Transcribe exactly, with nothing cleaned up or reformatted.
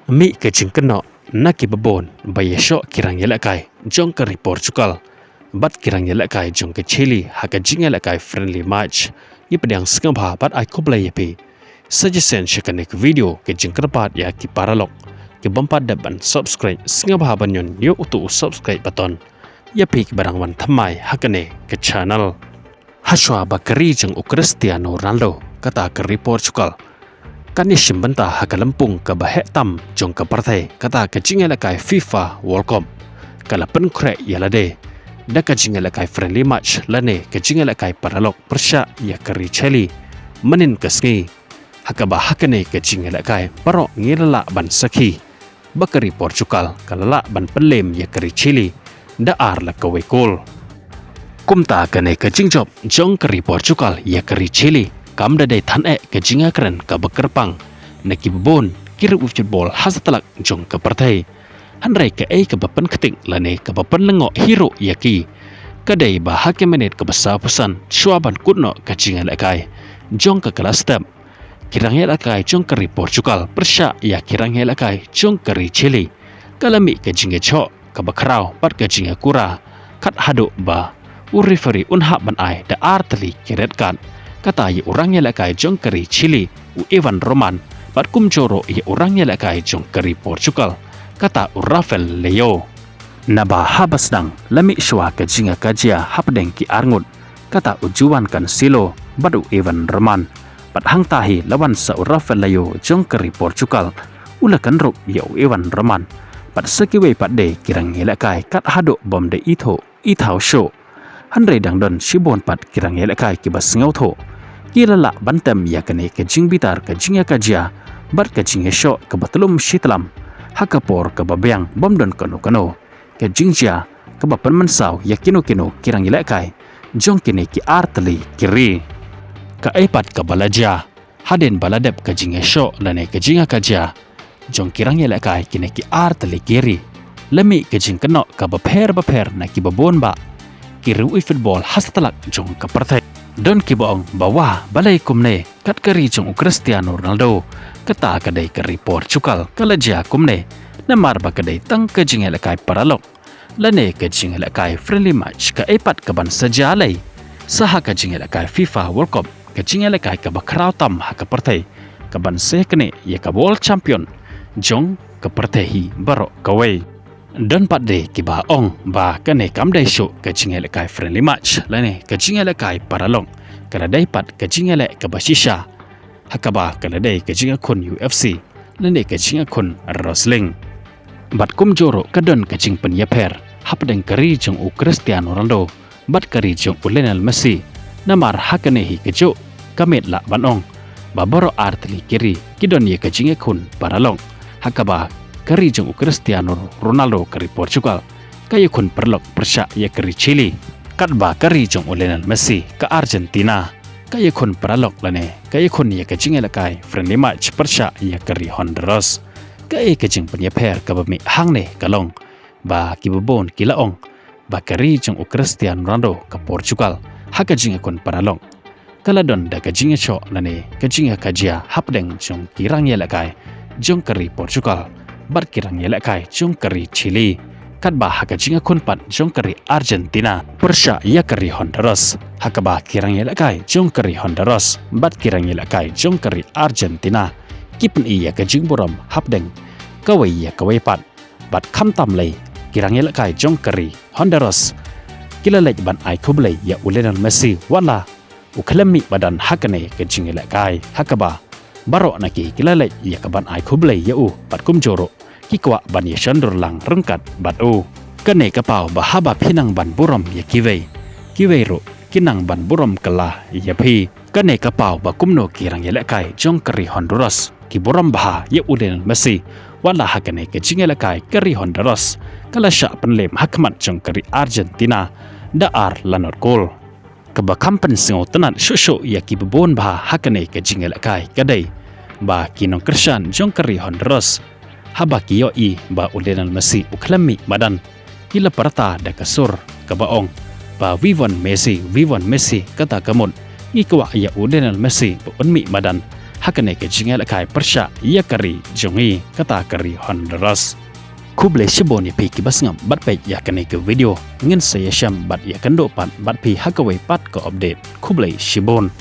Mih ka jingkynnoh na ki babun ba ïashoh ki rang ïalehkai jong ka ri Portugal bad ki rang ïalehkai jong ka Chile ha ka jingïalehkai friendly match. Ngi pdiang sngewbha bad ai khublei ïa phi. Suggestion sha kane ka video, ka jingkyrpad ïa ki paralok ki bym pat dep ban subscribe, sngewbha ban ñion ïa uto u subscribe button. Ïa phi kiba dang wan thymmai ha kane ka channel. Hashwa ba ka ri jong u Cristiano Ronaldo, kata ka ri Portugal, kan ïashim bynta ha ka lympung kaba heh tam jong ka pyrthei, kata ka jingïalehkai FIFA World Cup, ka la pynkhreh ïa lade da ka jingïalehkai friendly match lane ka jingïalehkai paralok pyrshah ïa ka ri Chile mynhynnin ka sngi. Ha kaba ha kane ka jingïalehkai baroh ngi la lah ban sakhi ba ka ri Portugal ka la lah ban pynlem ïa ka ri Chile da ar la kawei kol. Kumta kane ka jingjop jong ka ri Portugal ïa ka ri Chile kam da dei than eh ka jingïakren kaba kyrpang na ki babun ki riewwei football ha satlak jong ka pyrthei. Hynrei kaei kaba pynktieng lane kaba pynlyngngoh hi ruh ïa ki ka dei ba ha ka minit kaba sawphew san shuwa ban kut noh ka jingïalehkai jong ka kala step, ki rang ïalehkai jong ka ri Portugal pyrshah ïa ki rang ïalehkai jong ka ri Chile, ka la mih ka jingïashoh kaba khraw bad ka jingïakura. Kat haduh ba u referee un hap ban ai da ar tylli ki red card, kata ïa u rang ïalehkai jong ka ri Chile, u Ivan Roman, bad kumjuh ruh ïa u rang ïalehkai jong ka ri Portugal, kata u Rafael Leao. Naba haba sdang la mih shuwa ka jingïakajia hapdeng ki arngut, kata u Joao Cancelo bad u Ivan Roman. Bad hangta hi la wan sa u Rafael Leao jong ka ri Portugal, u la kynrup ïa u Ivan Roman bad sa kiwei pat de ki rang ïalehkai kat haduh bym da ithuh ithaw shuh. Hynrei dang don shibun pat ki rang ïalehkai kiba sngewthuh, ki la lah ban tem ïa kane ka jingbitar ka jingïakajia bad ka jingïashoh kaba tlum shitlam ha ka por kaba biang bym don kano kano ka jingjia kaba pynmynsaw ïa kino kino ki rang ïalehkai jong kine ki ar tylli ki ri. Kaei pat kaba la jia hadien ba la dep ka jingïashoh lane ka jingïakajia jong ki rang ïalehkai kine ki ar tylli ki ri, la mih ka jingkynnoh kaba pher bapher na ki babun bah ki riewwei football ha satlak jong ka pyrthei. Don kiba ong ba wah, balei kumne, kat ka ri jong u Cristiano Ronaldo, kata ka dei ka ri Portugal, ka la jia kumne? Namar ba ka dei tang ka jingïalehkai paralok lane ka jingïalehkai friendly match, kaei pat kaban sa jia lei? Sa ha ka jingïalehkai FIFA World Cup, ka jingïalehkai kaba khraw tam ha ka pyrthei, kaban sa ïaknieh ïa ka world champion jong ka pyrthei hi baroh kawei. Don pat de kiba ong ba kane kam dei shuh ka jingïalehkai friendly match lane ka jingïalehkai paralok, ka la dei pat ka jingïaleh kaba shisha, ha kaba ka la dei ka jingïakhun U F C lane ka jingïakhun wrestling. Bad kumjuh ruh ka don ka jingpynïapher hapdeng ka ri jong u Cristiano Ronaldo bad ka ri jong u Lionel Messi. Namar ha kane hi kajuh ka miet lah ban ong ba baroh ar tylli ki ri ki don ïa ka jingïakhun paralok, ha kaba ka ri jong u Cristiano Ronaldo, ka ri Portugal, ka ïakhun paralok pyrshah ïa ka ri Chile. Katba ka ri jong u Lionel Messi, ka Argentina, ka ïakhun paralok lane ka ïakhun ïa ka jingïalehkai friendly match pyrshah ïa ka ri Honduras. Kaei ka jingpynïapher kaba mih hangne? Ka long ba kiba bun ki la ong ba ka ri jong u Cristiano Ronaldo, ka Portugal, ha ka jingïakhun paralok, ka la don da ka jingïashoh lane ka jingïakajia hapdeng jong ki rang ïalehkai jong ka ri Portugal bad ki rang ïalehkai jong ka ri Chile. Katba ha ka jingïakhun pat jong ka ri Argentina pyrshah ïa ka ri Honduras, ha kaba ki rang ïalehkai jong ka ri Honduras bad ki rang ïalehkai jong ka ri Argentina ki pyni ïa ka jingburom hapdeng kawei ïa kawei pat. Bad khamtam lei, ki rang ïalehkai jong ka ri Honduras ki la leit ban ai khublei ïa u Lionel Messi, wat la u khlem mih madan ha kane ka jingïalehkai, ha kaba baroh na ki ki la leit ïa ka ban ai khublei ïa u bad kumjuh ruh ki kwah ban ïashondur lang ryngkat bad u. Kane ka paw ba haba phi nang ban burom ïa kiwei, kiwei ruh ki nang ban burom kylla ïa phi. Kane ka paw ba kumno ki rang ïalehkai jong ka ri Honduras ki burom bha ïa u Lionel Messi, wat la ha kane ka jingïalehkai ka ri Honduras ka la shah pynlem ha khmat jong ka ri Argentina da ar la nod kol. Kaba kham pynsngewtynnad shuh shuh ïa kiba bun bha ha kane ka jingïalehkai ka dei ba ki nongkyrshan jong ka ri Honduras, haba ki ïohi ba u Lionel Messi u khlem mih madan, ki la pyrta da ka sur kaba ong ba "Viva Messi, viva Messi", kata ka mut ngi kwah ïa u Lionel Messi ba un mih madan ha kane ka jingïalehkai pyrshah ïa ka ri jong ngi, kata ka ri Honduras. Khublei shibun ïa phi kiba sngap bad peit ïa kane ka video. Ngin sa ïashem bad ïakynduh pat bad phi ha kawei pat ka update. Khublei shibun.